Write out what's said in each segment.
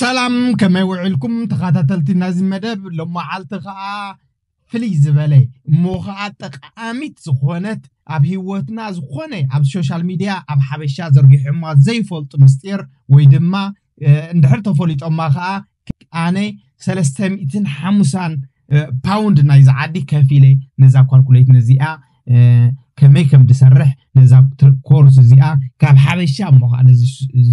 ሰላም፣ ከመይ ውዕልኩም ተኸታተልቲ ናዚ መደብ? ሎመዓልቲ ኸዓ ፍልይ ዝበለ እሞ ኸዓ ጠቃሚት ዝኾነት ኣብ ህይወትና ዝኾነ ኣብ ሶሻል ሚድያ ኣብ ሓበሻ ዘርጊሖማ ዘይፈልጡ ምስጢር ወይ ድማ እንድሕር ተፈሊጦማ ኸዓ ኣነ ሰለስተ ሚእትን ሓሙሳን ፓውንድ ናይዚ ዓዲ ከፊለ ነዛ ኳልኩሌት ነዚኣ ከመይ ከም ዝሰርሕ ነዛ ኮርስ እዚኣ ካብ ሓበሻ እሞ ከዓ ነዚ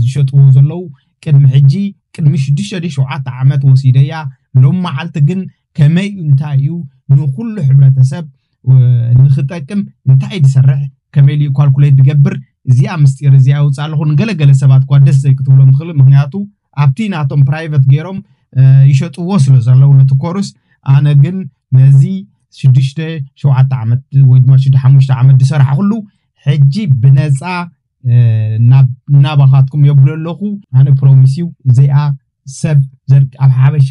ዝሸጥዎ ዘለዉ ቅድሚ ሕጂ ቅድሚ ሽዱሽተ ሸውዓተ ዓመት ወሲደያ። ሎም መዓልቲ ግን ከመይ እዩ እንታይ እዩ ንኩሉ ሕብረተሰብ ንክጠቅም እንታይ ዝሰርሕ ከመይ ኢሉ ኳልኩሌት ዝገብር እዚኣ ምስጢር እዚኣ ይውፅእ ኣለኹ። ንገለገለ ሰባት እኳ ደስ ዘይክትብሎም ትኽእል፣ ምክንያቱ ኣብቲ ናቶም ፕራይቨት ገይሮም ይሸጥዎ ስለ ዘለዉ ነቲ ኮርስ። ኣነ ግን ነዚ ሽዱሽተ ሸውዓተ ዓመት ወይ ድማ ሽዱ ሓሙሽተ ዓመት ዝሰራሕኩሉ ሕጂ ብነፃ ናብ እናባኻትኩም የብሎ ኣለኹ። ኣነ ፕሮሚስ እዩ እዚኣ ሰብ ዘር ኣብ ሓበሻ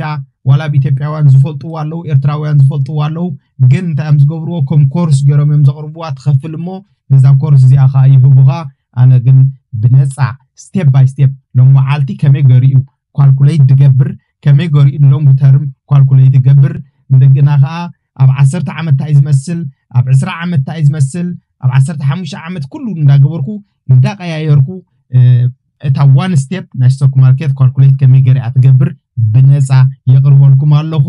ዋላ ኣብ ኢትዮጵያውያን ዝፈልጥዎ ኣለዉ፣ ኤርትራውያን ዝፈልጥዎ ኣለዉ። ግን እንታይ እዮም ዝገብርዎ? ከም ኮርስ ገይሮም እዮም ዘቕርብዋ። ትኸፍል እሞ ነዛ ኮርስ እዚኣ ከዓ ይህቡኻ። ኣነ ግን ብነፃ ስቴፕ ባይ ስቴፕ ሎም መዓልቲ ከመይ ገይሩ እዩ ኳልኩሌት ዝገብር፣ ከመይ ገይሩ እዩ ሎንግ ተርም ኳልኩሌት ይገብር፣ እንደገና ከዓ ኣብ ዓሰርተ ዓመት እንታይ ዝመስል፣ ኣብ ዕስራ ዓመት እንታይ ዝመስል፣ ኣብ ዓሰርተ ሓሙሽተ ዓመት ኩሉ እንዳገበርኩ እንዳቀያየርኩ እታ ዋን ስቴፕ ናይ ስቶክ ማርኬት ኳልኩሌት ከመይ ገይረ እያ ትገብር ብነፃ የቕርበልኩም ኣለኹ።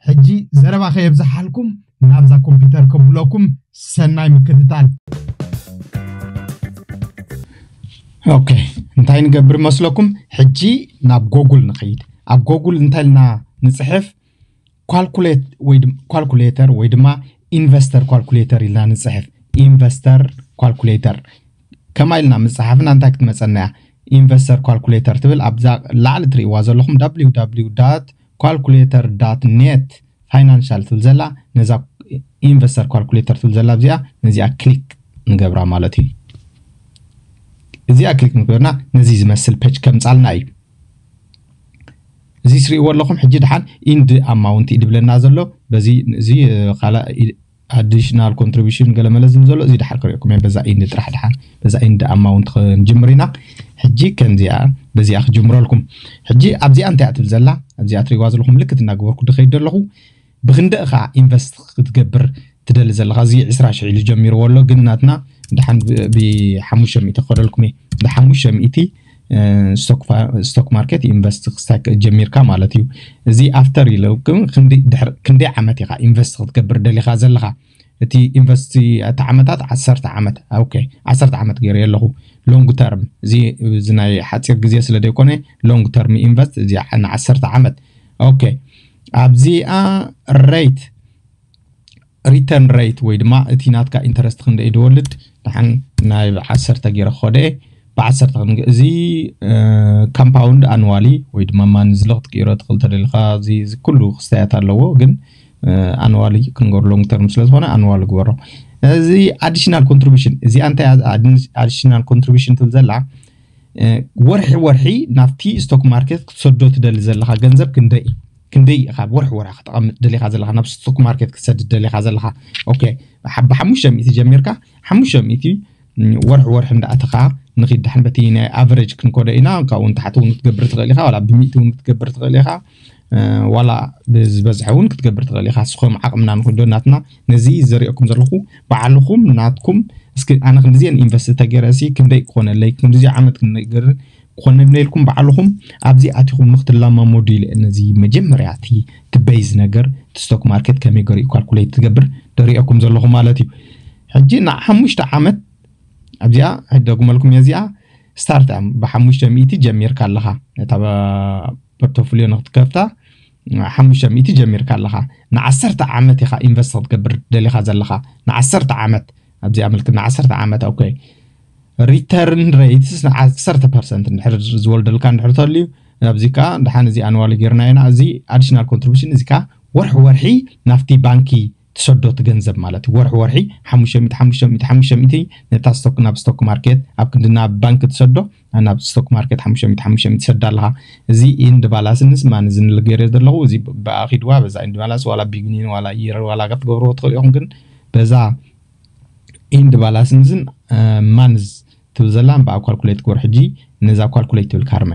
ሕጂ ዘረባ ከየብዝሓልኩም ናብዛ ኮምፒውተር ከብለኩም። ሰናይ ምክትታል። ኦኬ፣ እንታይ ንገብር መስለኩም? ሕጂ ናብ ጎጉል ንኸይድ። ኣብ ጎጉል እንታይ ኢልና ንፅሕፍ? ኳልኩሌት ወይ ድማ ኳልኩሌተር ወይ ድማ ኢንቨስተር ኳልኩሌተር ኢልና ንፅሕፍ። ኢንቨስተር ኳልኩሌተር ከማ ኢልና ምፅሓፍና እንታይ ክትመፀና እያ? ኢንቨስተር ኳልኩሌተር ትብል ኣብዛ ላዕሊ ትርእይዋ ዘለኹም www calculator net financial ትብል ዘላ ነዛ ኢንቨስተር ኳልኩሌተር ትብል ዘላ ኣብዚኣ ነዚኣ ክሊክ ንገብራ ማለት እዩ። እዚኣ ክሊክ ንገብርና ነዚ ዝመስል ፔጅ ከምፃልና እዩ። እዚ ትርእይዎ ኣለኹም ሕጂ ድሓን ኢንድ ኣማውንት እዩ ድብለና ዘሎ። በዚ እዚ ካልእ ኣዲሽናል ኮንትሪቢሽን ገለ መለ ዝብል ዘሎ እዚ ድሓር ክርእየኩም እየ። በዛ ኢንድ ጥራሕ ድሓን በዛ ኢንድ ኣማውንት ክንጅምር ኢና። ሕጂ ከምዚኣ በዚኣ ክጅምረልኩም። ሕጂ ኣብዚኣ እንታይ እያ ትብል ዘላ? ኣብዚኣ ትርእይዋ ዘለኹም ምልክት እናገበርኩ ድኸይድ ዘለኹ ብክንደእ ከዓ ኢንቨስት ክትገብር ትደሊ ዘለኻ? እዚ ዕስራ ሽሕ ኢሉ ጀሚርዎ ኣሎ፣ ግን ናትና ድሓን ብሓሙሽተ ሚእቲ ክኸደልኩም እየ። ብሓሙሽተ ሚእቲ ስቶክ ማርኬት ኢንቨስት ክስታይ ጀሚርካ ማለት እዩ። እዚ ኣፍተር ኢሉ ግን ክንደይ ዓመት ኢኻ ኢንቨስት ክትገብር ደሊኻ ዘለኻ? እቲ ኢንቨስቲ እቲ ዓመታት ዓሰርተ ዓመት። ኦኬ፣ ዓሰርተ ዓመት ገይረ ኣለኹ። ሎንግ ተርም እዚ ናይ ሓፂር ግዜ ስለ ዘይኮነ ሎንግ ተርም ኢንቨስት እዚ ንዓሰርተ ዓመት። ኦኬ፣ ኣብዚኣ ሬት ሪተርን ሬት ወይ ድማ እቲ ናትካ ኢንተረስት ክንደይ ድወልድ ድሓን ናይ ዓሰርተ ገይረ ክኸደ ብዓሰርተ ክንገ እዚ ካምፓውንድ ኣንዋሊ ወይ ድማ ማን ዝለኽ ትቅይሮ ትኽእል ተደሊኻ እዚ ኩሉ ክስተያት ኣለዎ። ግን ኣንዋሊ ክንገሩ ሎንግ ተርም ስለ ዝኾነ ኣንዋሊ ግበሮ። እዚ ኣዲሽናል ኮንትሪቢሽን እዚኣ እንታይ ኣዲሽናል ኮንትሪቢሽን ትብል ዘላ ወርሒ ወርሒ ናብቲ ስቶክ ማርኬት ክትሰዶ ትደሊ ዘለኻ ገንዘብ ክንደይ እዩ? ክንደይ ኢኻ ወርሒ ወርሒ ክተቐምጥ ደሊኻ ዘለኻ ናብ ስቶክ ማርኬት ክትሰድድ ደሊኻ ዘለኻ? ኦኬ፣ ብሓሙሽተ ሚእቲ ጀሚርካ ሓሙሽተ ሚእቲ ወርሒ ወርሒ እንዳኣተኻ ንኺድ ዳሕን በቲ ናይ ኣቨሬጅ ክንኮዶ ኢና። ካብኡ ንታሕቲ እውን ክትገብር ትኽእል ኢኻ፣ ዋላ ብሚእቲ እውን ክትገብር ትኽእል ኢኻ፣ ዋላ ብዝበዝሐ እውን ክትገብር ትኽእል ኢኻ። እስኹም ዓቕምና ንኽዶ ናትና ነዚ ዘሪኦኩም ዘለኹ ባዕልኹም ናትኩም እስኪ ኣነ ክንዲዚአን ኢንቨስት ተገይረ ሲ ክንደይ ክኾነለይ ክንዲዚ ዓመት ክንገር ክኾነለይ ኢልኩም ባዕልኹም ኣብዚ ኣቲኹም ንክትለማመዱ ኢለ ነዚ መጀመርያ እቲ ትበይዝ ነገር እቲ ስቶክ ማርኬት ከመይ ገሪኡ ካልኩሌት ትገብር ደሪኦኩም ዘለኹ ማለት እዩ። ሕጂ ንሓሙሽተ ዓመት ኣብዚኣ ሕደጉመልኩም እየ። እዚኣ ስታርት እያ። ብሓሙሽተ ሚእቲ ጀሚርካ ኣለኻ ነታ ፖርቶፎሊዮ ንክትከፍታ ሓሙሽተ ሚእቲ ጀሚርካ ኣለኻ። ንዓሰርተ ዓመት ኢኻ ኢንቨስት ክትገብር ደሊኻ ዘለኻ። ንዓሰርተ ዓመት ኣብዚኣ ምልክት ንዓሰርተ ዓመት። ኦኬ፣ ሪተርን ሬትስ ንዓሰርተ ፐርሰንት እንድሕር ዝወልደልካ እንድሕር ተልዩ ኣብዚ ከዓ ድሓን እዚ ኣንዋሊ ጌርና ኢና። እዚ ኣዲሽናል ኮንትሪቢሽን እዚ ከዓ ወርሒ ወርሒ ናብቲ ባንኪ ትሰዶ እቲ ገንዘብ ማለት እዩ። ወርሒ ወርሒ ሓሙሽተ ሚእቲ ሓሙሽተ ሚእቲ ሓሙሽተ ሚእቲ ነታ ስቶክ ናብ ስቶክ ማርኬት ኣብ ክንዲ ናብ ባንክ ትሰዶ ናብ ስቶክ ማርኬት ሓሙሽተ ሚእቲ ሓሙሽተ ሚእቲ ትሰዳ ኣለኻ። እዚ ኢንድ ባላንስስ ማን እዚ ንልገርዮ ዘለኹ እዚ ብኣኺድዋ በዛ ኢንድ ባላንስ ዋላ ቢግኒን ዋላ ይር ዋላ ክትገብርዎ ትኽእሉ ኢኹም። ግን በዛ ኢንድ ባላንስን ማንዝ ትብል ዘላ ብኣ ካልኩሌት ግበር። ሕጂ ነዛ ካልኩሌት ትብል ካርመ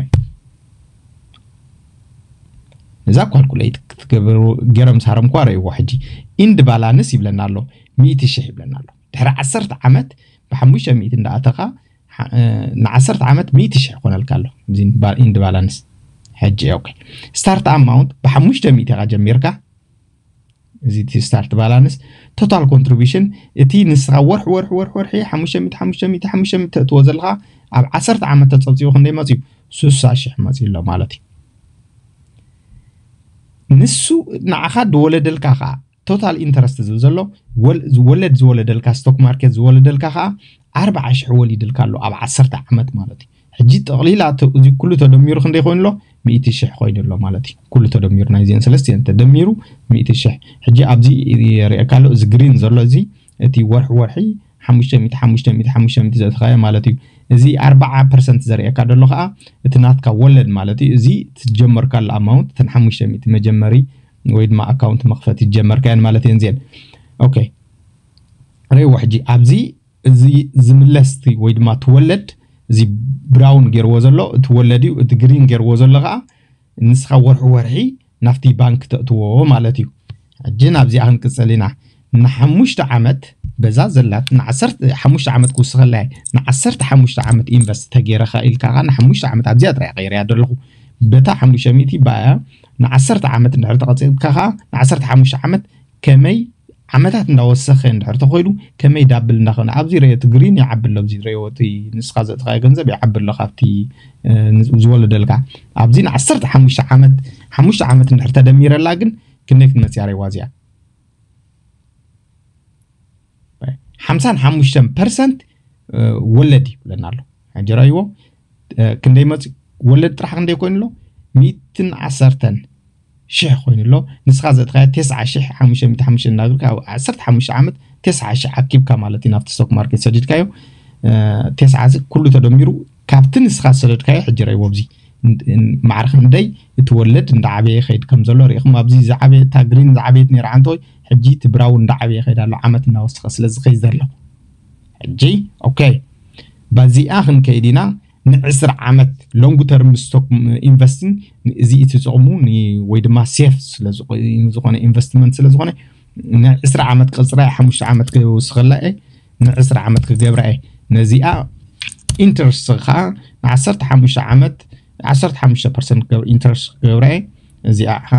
እዛ ካልኩሌት ክትገብሩ ገይሮም ሳሮም እኳ ረእይዎ። ሕጂ ኢንድ ባላንስ ይብለና ኣሎ፣ ሚእቲ ሽሕ ይብለና ኣሎ። ድሕሪ ዓሰርተ ዓመት ብሓሙሽተ ሚእቲ እንዳኣተኻ ንዓሰርተ ዓመት ሚእቲ ሽሕ ይኾነልካ ኣሎ። እዚ ኢንድ ባላንስ ሕጂ ኦኬ። ስታርት ኣማውንት ብሓሙሽተ ሚእቲ ኢኻ ጀሚርካ። እዚ እቲ ስታርት ባላንስ ቶታል ኮንትሪቢሽን እቲ ንስኻ ወርሒ ወርሒ ወርሒ ወርሒ ሓሙሽተ ሚእቲ ሓሙሽተ ሚእቲ ሓሙሽተ ሚእቲ ተእትዎ ዘለኻ ኣብ ዓሰርተ ዓመት ተፀብፂቡ ክንደይ መፅዩ? ስሳ ሽሕ መፅዩ ኣሎ ማለት እዩ። ንሱ ንዓኻ ዝወለደልካ ከዓ ቶታል ኢንተረስት ዝብል ዘሎ ዝወለድ ዝወለደልካ ስቶክ ማርኬት ዝወለደልካ ከዓ ኣርባዓ ሽሕ ወሊድልካ ኣሎ ኣብ ዓሰርተ ዓመት ማለት እዩ። ሕጂ ጠቕሊላ እዚ ኩሉ ተደሚሩ ክንደይ ኮይኑ ኣሎ? ሚእቲ ሽሕ ኮይኑ ኣሎ ማለት እዩ። ኩሉ ተደሚሩ ናይዚአን ሰለስቲአን ተደሚሩ ሚእቲ ሽሕ። ሕጂ ኣብዚ የርእየካ ኣሎ፣ እዚ ግሪን ዘሎ እዚ እቲ ወርሒ ወርሒ ሓሙሽተ ሚእቲ ሓሙሽተ ሚእቲ ሓሙሽተ ሚእቲ ዘእተኻዮ ማለት እዩ። እዚ ኣርባዓ ፐርሰንት ዘርእየካ ዘሎ ከዓ እቲ ናትካ ወለድ ማለት እዩ። እዚ ትጀመርካሉ ኣማውንት እተን ሓሙሽተ ሚእቲ መጀመሪ ወይ ድማ ኣካውንት መኽፈቲ ዝጀመርካየን ማለት እየን እዚአን። ኦኬ፣ ረእይዎ ሕጂ ኣብዚ እዚ ዝምለስ ወይ ድማ ትወለድ እዚ ብራውን ገይርዎ ዘሎ እቲ ወለድ እዩ። እቲ ግሪን ገይርዎ ዘሎ ከዓ ንስኻ ወርሒ ወርሒ ናብቲ ባንክ ተእትዎ ማለት እዩ። ሕጂ ናብዚኣ ክንቅፅል ኢና። ንሓሙሽተ ዓመት በዛ ዘላት ንዓሰርተ ሓሙሽተ ዓመት ክውስኸላ እየ። ንዓሰርተ ሓሙሽተ ዓመት ኢንቨስት ተገይረኻ ኢልካ ኸዓ ንሓሙሽተ ዓመት ኣብዚኣ ጥራይ ቀይረያ ዘለኹ። በታ ሓሙሽተ ሚእቲ ባያ ንዓሰርተ ዓመት እንድሕር ተቐፂልካ ኸዓ ንዓሰርተ ሓሙሽተ ዓመት ከመይ ዓመታት እንዳወሰኸ እንድሕር ተኾይኑ ከመይ ዳብል እንዳኾነ ኣብዚ ረዮ እቲ ግሪን ይዓቢ ኣሎ። ኣብዚ ረዮ እቲ ንስኻ ዘእትኻዮ ገንዘብ ይዓቢ ኣሎ ካብቲ እ፣ ዝወለደልካ ኣብዚ ንዓሰርተ ሓሙሽተ ዓመት ሓሙሽተ ዓመት እንድሕር ተደሚረላ ግን ክንደይ ክትመፅያ ረይዋ እዚኣ? ሓምሳን ሓሙሽተን ፐርሰንት ወለድ ይብለና ኣሎ። ሕጂ ረይዎ እ፣ ክንደይ መፅ ወለድ ጥራሕ ክንደይ ኮይኑ ኣሎ? ሚእትን ዓሰርተን ሽሕ ኮይኑ ኣሎ። ንስኻ ዘእትኻዮ ተስዓ ሽሕ ሓሙሽተ ሚእቲ ሓሙሽተ እናግርካ ኣብ ዓሰርተ ሓሙሽተ ዓመት ተስዓ ሽሕ ኣኪብካ ማለት እዩ ናብቲ ስቶክ ማርኬት ሰዲድካዮ። እ፣ ተስዓ እዚ ኩሉ ተደሚሩ ካብቲ ንስኻ ዝሰደድካዮ ሕጂ ረይዎ ኣብዚ ን- ን- ማዕረ ክንደይ እቲ ወለድ እንዳዓበየ ይኸይድ ከም ዘሎ ርኢኹም። ኣብዚ ዝዓበየ እታ ግሪን ዝዓበየት ነይራ ዓንተወይ፣ ሕጂ እቲ ብራውን እንዳዓበየ ይኸይድ ኣሎ። ዓመት እናወሰኸ ስለ ዝኸይድ ዘሎ ሕጂ ኦኬ፣ በዚኣ ክንከይድ ኢና። ንዕስራ ዓመት ሎንግ ተርም ስቶክ ኢንቨስቲንግ እዚ እቲ ጥቕሙ ን- ወይ ድማ ሴፍ ስለ ዝኾ- ዝኾነ ኢንቨስትመንት ስለ ዝኾነ ንዕስራ ዓመት ቅፅራይ ሓሙሽተ ዓመት ክውስኸላ እየ፣ ንዕስራ ዓመት ክገብራ እየ። ነዚኣ ኢንትረስት ከዓ ንዓሰርተ ሓሙሽተ ዓመት ዓሰርተ ሓሙሽተ ፐርሰንት ክገብር ኢንትረስት ክገብራ እየ። እዚኣ ከዓ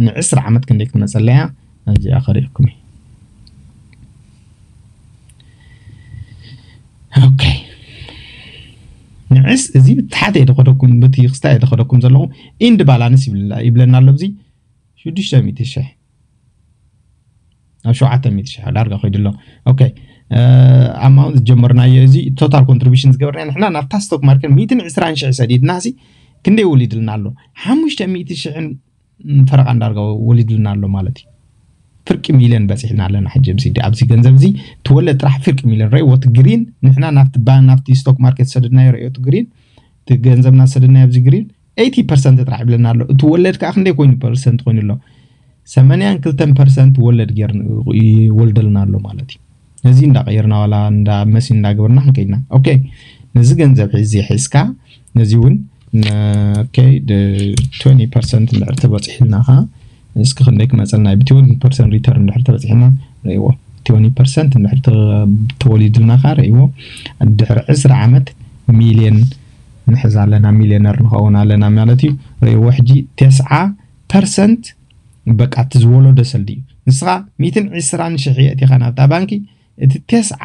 ንዕስራ ዓመት ክንደይ ክትመፀላ እያ? እዚኣ ከርእየኩም እየ። ኦኬ፣ ንዕስ እዚ ብታሕተ እየ ዝኸደኩም፣ ብቲ ክስታይ እየ ዝኸደኩም ዘለኹ። ኢንድ ባላንስ ይብለና ኣሎ። እዚ ሽዱሽተ ሚእቲ ሽሕ ኣብ ሸውዓተ ሚእቲ ሽሕ ዳርጋ ከይዱ ኣሎ። ኦኬ፣ ኣማውንት ዝጀመርናዮ እዚ ቶታል ኮንትሪቢሽን ዝገበርና ንሕና ናብታ ስቶክ ማርኬት ሚእትን ዕስራን ሽሕ ሰዲድና ሲ ክንደይ ወሊድልና ኣሎ? ሓሙሽተ ሚእቲ ሽሕን ፈረቓ እንዳርጋ ወሊድልና ኣሎ ማለት እዩ። ፍርቂ ሚልዮን በፂሕና ኣለና ሕጂ። ኣብዚ ኣብዚ ገንዘብ እዚ ትወለድ ጥራሕ ፍርቂ ሚልዮን ረእይዎ። እቲ ግሪን ንሕና ናብቲ ባ- ናብቲ ስቶክ ማርኬት ዝሰደድናዮ ረእዮ፣ እቲ ግሪን እቲ ገንዘብና ዝሰደድናዮ ኣብዚ ግሪን ኤይቲ ፐርሰንት ጥራሕ ይብለና ኣሎ። እቲ ወለድ ከዓ ክንደይ ኮይኑ ፐርሰንት ኮይኑ ኣሎ? ሰማንያን ክልተን ፐርሰንት ወለድ ገይር ይወልደልና ኣሎ ማለት እዩ። ነዚ እንዳቀየርና ዋላ እንዳ መሲ እንዳገበርና ክንከይድና ኦኬ። ነዚ ገንዘብ ሕዚ ሒዝካ ነዚ እውን ኦኬ፣ ትወንቲ ፐርሰንት እንድሕር ተበፂሕልና ከዓ እስኪ ክንደይ ክመፀልና እዩ? ብትወንቲ ፐርሰንት ሪተርን እንድሕር ተበፂሕልና ረእይዎ። ትወንቲ ፐርሰንት እንድሕር ተ- ተወሊድልና ከዓ ረእይዎ። ድሕሪ ዕስራ ዓመት ሚልዮን ንሕዝ ኣለና፣ ሚልዮነር ንኸውን ኣለና ማለት እዩ። ረእይዎ ሕጂ ተስዓ ፐርሰንት በቃ እቲ ዝወለዶ ሰልዲ እዩ። ንስኻ ሚእትን ዕስራን ሽሕ የእቲኻ ናብታ ባንኪ፣ እቲ ተስዓ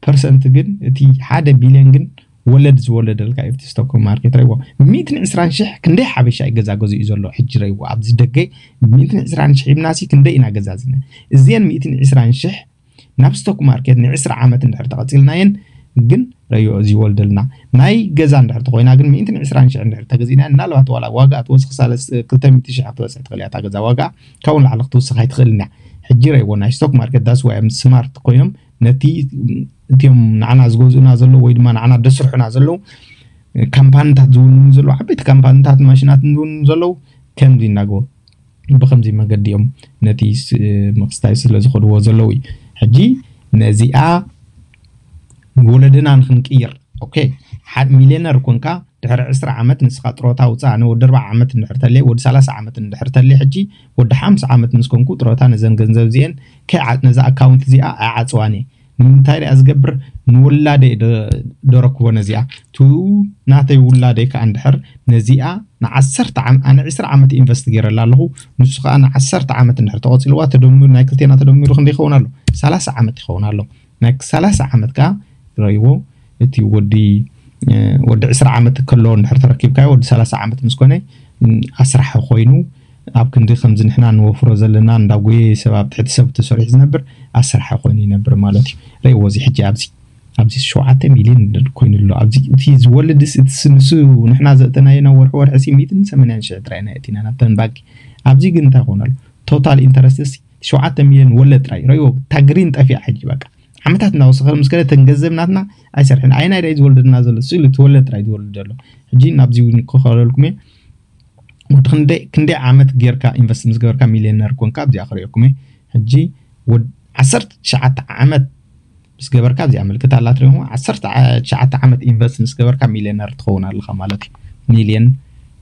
ፐርሰንት ግን፣ እቲ ሓደ ቢልዮን ግን ወለድ ዝወለደልካ እዩ። እቲ ስቶክ ማርኬት ረይዎ ሚእትን ዕስራን ሽሕ ክንደይ ሓበሻ እዩ ገዛ ገዚኡ ዘሎ ሕጂ ረይዎ ኣብዚ ደገ። ሚእትን ዕስራን ሽሕ ሂብናሲ ክንደይ ኢና ገዛዝና? እዚአን ሚእትን ዕስራን ሽሕ ናብ ስቶክ ማርኬት ንዕስራ ዓመት እንድሕር ተቐፂልናየን ግን ረዮ እዚ ይወልደልና። ናይ ገዛ እንድሕር ተኮይና ግን ሚእትን ዕስራን ሽሕ እንድሕር ተገዚእና ምናልባት ዋላ ዋጋ ትወስኽ ሳለስ ክልተ ሚእቲ ሽሕ ክትበፅሕ ትኽእል እያ እታ ገዛ ዋጋ። ካብኡ ንላዕሊ ክትውስኽ ኣይትኽእልን እያ። ሕጂ ረይዎ ናይ ስቶክ ማርኬት ዳስ ዋይ ስማርት ኮይኖም ነቲ እቲኦም ንዓና ዝገዝኡና ዘለዉ ወይ ድማ ንዓና ደስርሑና ዘለዉ ካምፓኒታት ዝውንኑ ዘለዉ ዓበይቲ ካምፓኒታት ማሽናት ዝውንኑ ዘለዉ ከምዚ እናገበሩ ብከምዚ መገዲ እዮም ነቲ ስ- ምክስታይ ስለ ዝኸድዎ ዘለዉ እዩ። ሕጂ ነዚኣ ወለድና ንክንቅይር ኦኬ፣ ሓደ ሚልዮነር ኮንካ ድሕሪ ዕስራ ዓመት ንስኻ ጥሮታ ውፃእ። ኣነ ወዲ ኣርባዓ ዓመት እንድሕር ተልየ፣ ወዲ ሰላሳ ዓመት እንድሕር ተልየ፣ ሕጂ ወዲ ሓምሳ ዓመት ምስ ኮንኩ ጥሮታ ነዘን ገንዘብ እዚአን ከይዓ-፣ ነዛ ኣካውንት እዚኣ ኣይዓፅዋን እየ። ንምንታይ ደኣ ዝገብር? ንውላደይ ደ-፣ ደረክቦ ነዚኣ። ቱ ናተይ ውላደይ ከዓ እንድሕር ነዚኣ ንዓሰርተ ዓመት፣ ኣነ ዕስራ ዓመት ኢንቨስት ገይረላ ኣለኹ፣ ንሱ ከዓ ንዓሰርተ ዓመት እንድሕር ተቐፂልዋ፣ ተደሚሩ፣ ናይ ክልቴና ተደሚሩ ክንደይ ይኸውን ኣሎ? ሰላሳ ዓመት ይኸውን ኣሎ። ናይ ሰላሳ ዓመት ከዓ ረይዎ፣ እቲ ወዲ፣ እ፣ ወዲ ዕስራ ዓመት ከሎ እንድሕር ተረኪብካዮ፣ ወዲ ሰላሳ ዓመት ምስ ኮነ፣ ም፣ ኣስራሒ ኮይኑ፣ ኣብ ክንዲ ከምዚ ንሕና ንወፍሮ ዘለና እንዳጎየ ሰብ ኣብ ትሕቲ ሰብ ተሰሪሑ ዝነብር ኣስራሒ ኮይኑ ይነብር ማለት እዩ። ረይዎ እዚ ሕጂ ኣብዚ፣ ኣብዚ ሸውዓተ ሚልዮን ኮይኑ ኣሎ። ኣብዚ እቲ ዝወልድ ስ-፣ እቲ ስ-፣ ንሱ ንሕና ዘእተናዮ ናብ ወርሒ ወርሒ ሲ ሚእትን ሰማንያን ሽሕ ጥራይ ኢና እቲና ናብተን ባንኪ። ኣብዚ ግን እንታይ ኮይኑ ኣሎ? ቶታል ኢንተረስት ሲ ሸውዓተ ሚልዮን ወለድ ጥራይ። ረይዎ፣ እታ ግሪን ጠፊኣ ሕጂ በቃ። ዓመታት እናወሰኸ ምስ ከደ እተን ገንዘብ ናትና ኣይሰርሕን። ኣየናይ ዳይ ዝወልደና ዘሎ? ስእሉ እቲ ወለድ ጥራይ ዝወልድ ዘሎ። ሕጂ ናብዚ እውን ክኸለልኩም እየ። ወዲ ክንደይ፣ ክንደይ ዓመት ጌርካ ኢንቨስት ምስ ገበርካ ሚልዮነር ኮንካ? ኣብዚኣ ክርእየኩም እየ። ሕጂ ወድ-፣ ዓሰርተ ትሽዓተ ዓመት ምስ ገበርካ፣ ኣብዚኣ ምልክት ኣላ ትርእይኹም። ዓሰርተ ትሽዓተ ዓመት ኢንቨስት ምስ ገበርካ ሚልዮነር ትኸውን ኣለኻ ማለት እዩ። ሚልዮን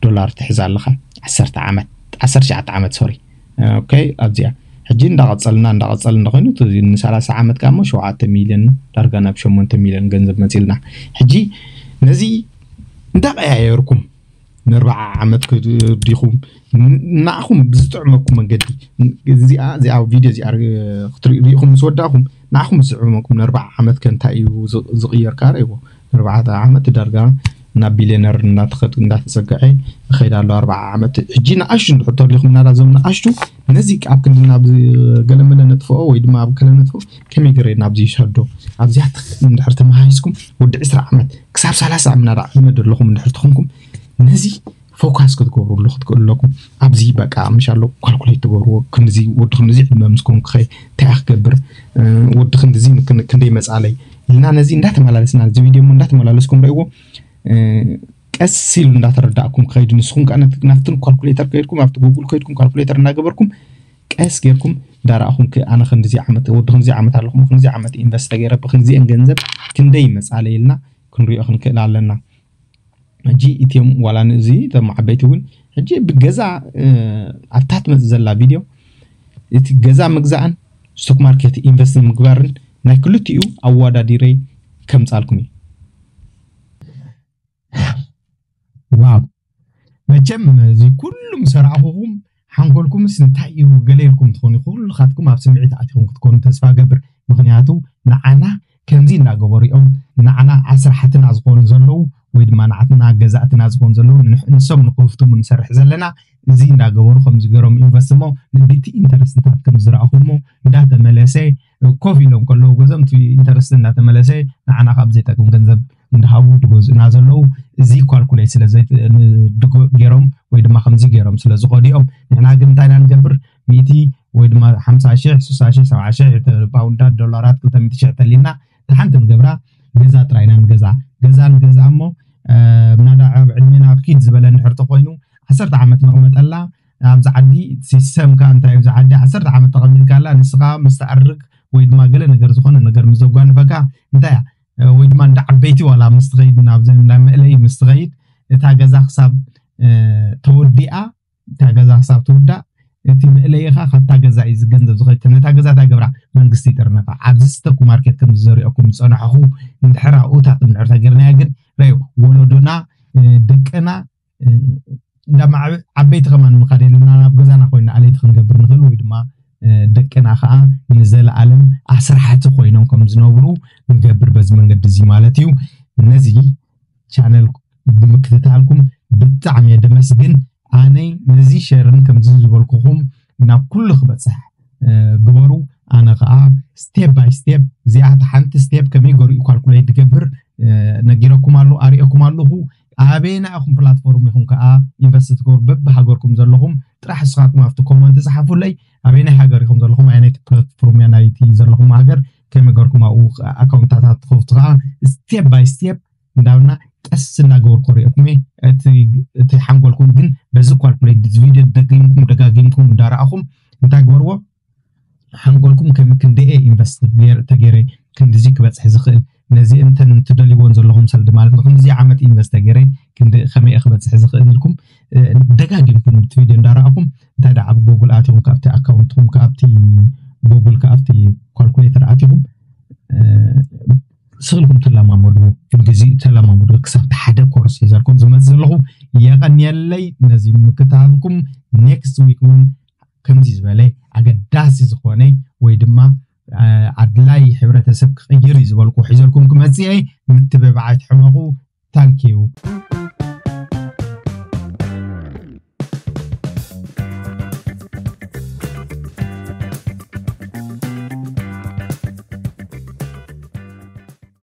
ዶላር ትሕዝ ኣለኻ። ዓሰርተ ዓመት፣ ዓሰርተ ትሽዓተ ዓመት፣ ሶሪ። ኦኬ፣ ኣብዚኣ። ሕጂ እንዳቐጸልና፣ እንዳቐጸልና ኮይኑ፣ እቲ ን ሰላሳ ዓመት ከኣ እሞ ሸውዓተ ሚልዮን፣ ዳርጋ ናብ ሸሞንተ ሚልዮን ገንዘብ መጺልና። ሕጂ ነዚ እንዳቐያየርኩም፣ ንኣርባዓ ዓመት ክዲኹም፣ ን-፣ ንዓኹም ብዝጥዕመኩም መንገዲ፣ እዚኣ፣ እዚኣ ቪድዮ እዚኣ ር-፣ ክትርኢ-፣ ርኢኹም ምስ ወዳእኹም፣ ንዓኹም ዝጥዕመኩም፣ ንኣርባዓ ዓመት ከ እንታይ እዩ ዝ-፣ ዝቕየር? ከኣ ርእይዎ። ኣርባዕተ ዓመት ዳርጋ ናብ ቢልዮነር እናተኸድ-፣ እንዳተጸግዐ ይኸይድ ኣሎ። ኣርባዓ ዓመት። ሕጂ ንኣሽቱ እንድሕር ተሊኹም፣ ናዳ እዞም ንኣሽቱ፣ ነዚ ኣብ ክንዲ ናብ ገለመለ ነጥፍኦ ወይ ድማ ኣብ ገለ ነጥፍኦ፣ ከመይ ገይረ ናብዚ ይሰዶ? ኣብዚኣ እንድሕር ተመሃይስኩም፣ ወዲ ዕስራ ዓመት ክሳብ ሰላሳ ምናዳ ዕድመ ዘለኹም እንድሕር ተኾንኩም፣ ነዚ ፎካስ ክትገብሩሉ ክትክእሉ ኣለኩም። ኣብዚ በቃ ምሽ ኣሎ ካልኩሌት ትገብርዎ፣ ክንድዚ ወዲ ክንድዚ ዕድመ ምስ ኮንኩ ኸ እንታይ እየ ክገብር? እ፣ ወዲ ክንድዚ ክን-፣ ክንደይ መጻለይ ኢልና ነዚ እንዳተመላለስና፣ እዚ ቪድዮ እሞ እንዳተመላለስኩም ረእይዎ። እ፣ ቀስ ኢሉ እንዳተረዳእኩም ክኸይድ፣ ንስኹም ከኣ ነት-፣ ናብትን ካልኩሌተር ከይድኩም፣ ኣብቲ ጉግል ከይድኩም ካልኩሌተር እናገበርኩም ቀስ ጌርኩም እንዳረኣኹም፣ ክ-፣ ኣነ ክንድዚ ዓመት፣ ወዲ ክንድዚ ዓመት ኣለኹም፣ ክንድዚ ዓመት ኢንቨስት ተገይረ፣ ብክንድዚአን ገንዘብ ክንደይ መጻለይ ኢልና ክንሪኦ ክንክእል ኣለና። ሕጂ እትዮም ዋላ ንእዚ እቶም ዓበይቲ እውን ሕጂ ብገዛ፣ እ፣ ኣብታ ትመጽእ ዘላ ቪድዮ እቲ ገዛ ምግዛእን ስቶክ ማርኬት ኢንቨስት ምግባርን ናይ ክልቲኡ ኣወዳዲረይ ከምጻልኩም እዩ። ዋው! መቸም እዚ ኩሉ ምስ ረኣኹኹም ሓንጎልኩምስ እንታይ እዩ ገለ ኢልኩም ትኾኑ፣ ኩልኻትኩም ኣብ ስምዒት ኣቲኹም ክትኮኑ ተስፋ እገብር። ምኽንያቱ ንዓና ከምዚ እናገበሩ እዮም ንዓና ኣስራሕትና ዝኾኑ ዘለዉ፣ ወይ ድማ ንዓትና ገዛእትና ዝኾኑ ዘለዉ፣ ንሕ-፣ ንሶም ንክህፍትሙ ንሰርሕ ዘለና። እዚ እንዳገበሩ ከምዚ ገይሮም ኢንቨስት እሞ ንቢቲ ኢንተረስትታት ከም ዝረኣኹሞ እንዳተመለሰ ኮፍ ኢሎም ከለዉ ገዞም እቲ ኢንተረስት እንዳተመለሰ ንዓና ካብ ዘይጠቅም ገንዘብ እንዳሃቡ ዝገዝኡና ዘለዉ፣ እዚ ኳልኩሌት ስለ ዘይ-፣ ን-፣ ድጎ-፣ ገይሮም ወይ ድማ ከምዚ ገይሮም ስለ ዝኸዱ እዮም። ንሕና ግን እንታይ ኢና ንገብር? ሚእቲ ወይ ድማ ሓምሳ ሽሕ፣ ስሳ ሽሕ፣ ሰብዓ ሽሕ፣ ተ-፣ ፓውንዳት፣ ዶላራት፣ ክልተ ሚእቲ ሽሕ ተሊና፣ እታ ሓንቲ ንገብራ ገዛ ጥራይ ኢና ንገዛ። ገዛ ንገዛ እሞ፣ እ፣ ምናዳ ኣብ ዕድሜና ኪድ ዝበለ እንድሕር ተኾይኑ፣ ዓሰርተ ዓመት ነቕመጠላ፣ ኣብዚ ዓዲ ሲስተም ከኣ እንታይ እዩ፣ ኣብዚ ዓዲ ዓሰርተ ዓመት ተቐሚጥካላ፣ ንስኻ ምስ ትኣርግ ወይ ድማ ገለ ነገር ዝኾነ ነገር ምስ ዘጓንፈካ፣ እንታይ እያ፣ እ፣ ወይ ድማ እንዳ ዓበይቲ ዋላ ምስ ትኸይድ፣ ናብዚ እንዳ መእለዪ ምስ ትኸይድ፣ እታ ገዛ ክሳብ፣ እ፣ ተወዲኣ፣ እታ ገዛ ክሳብ ትውዳእ፣ እቲ መእለይኻ ካብታ ገዛ እዩ ዝገንዘብ ዝኸይድ። ነታ ገዛ እንታይ ገብራ? መንግስቲ ይጥርነፋ። ኣብዚ ስተኩ ማርኬት ከም ዝዘሪኦኩም ዝጸናሕኹ እንድሕር ኣብኡታት እንድሕር ተገርናያ ግን ረዮ፣ ወለዶና፣ እ፣ ደቅና፣ እ፣ እንዳ ማዕበ-፣ ዓበይቲ ከማን ምኻድ የለና፣ ናብ ገዛና ኮይንና ኣለይቲ ክንገብር ንኽእል ወይ ድማ፣ እ፣ ደቅና ኸኣ ንዘለኣለም ኣስራሕቲ ኮይኖም ከም ዝነብሩ ንገብር በዚ መንገዲ እዚ ማለት እዩ። ነዚ ቻነል ብምክትታልኩም ብጣዕሚ እየ ደመስግን። ኣነ ነዚ ሸርን ከምዚ ዝበልኩኹም ናብ ኩሉ ክበጽሕ፣ እ፣ ግበሩ። ኣነ ኸኣ ስቴፕ ባይ ስቴፕ፣ እዚኣ እታ ሓንቲ ስቴፕ ከመይ ገሩ እዩ ካልኩሌት ዝገብር፣ እ፣ ነጊረኩም ኣሎ፣ ኣርእየኩም ኣለኹ። ኣበየና ኢኹም ፕላትፎርም ኢኹም ከኣ ኢንቨስት ትገብሩ በብሃገርኩም ዘለኹም ጥራሕ ንስኻትኩም ኣብቲ ኮመንት ጸሓፉለይ። ኣበየናይ ሃገር ኢኹም ዘለኹም፣ ኣየናይቲ ፕላትፎርም እያ ናይቲ ዘለኹም ሃገር፣ ከመይ ገርኩም ኣብኡ ኣካውንታታት ትኸፍቱ ከኣ ስቴፕ ባይ ስቴፕ እንዳብልና ቀስ እናገበርኩ ሪኦኩም እየ። እቲ፣ እቲ ሓንጎልኩም ግን በዚ ኳልኩሌት ቪድዮ ደጊምኩም ደጋጊምኩም እንዳረኣኹም እንታይ ግበርዎ? ሓንጎልኩም ከም ክንደየ ኢንቨስት ገይር-፣ ተገይረ ክንድዚ ክበጽሕ ዝኽእል፣ ነዚ እንተን እንትደልይዎን ዘለኹም ሰልዲ ማለት ንክንዚ ዓመት ኢንቨስት ገይረ ክንዲ ከመይ ክበፅሕ ዝኽእል ኢልኩም ደጋጊምኩም እቲ ቪድዮ እንዳረኣኹም እንታይ ደኣ ኣብ ጎግል ኣቲኹም ካብቲ ኣካውንትኹም ካብቲ ጎግል ካብቲ ካልኩሌተር ኣቲኹም ስልኩም ተለማመዱ። ግዜ ተለማመዱ። ክሳብ ሓደ ኮርስ ሒዘልኩም ዝመፅእ ዘለኹ የቐንየለይ። ነዚ ምክታልኩም ኔክስት ዊክ እውን ከምዚ ዝበለ ኣገዳሲ ዝኾነ ወይ ድማ ኣድላይ ሕብረተሰብ ክቕይር እዩ ዝበልኩ ሒዘልኩም ክመፅእ እየ። ምትብባዕ ኣይትሕመቑ። ታንኪዩ።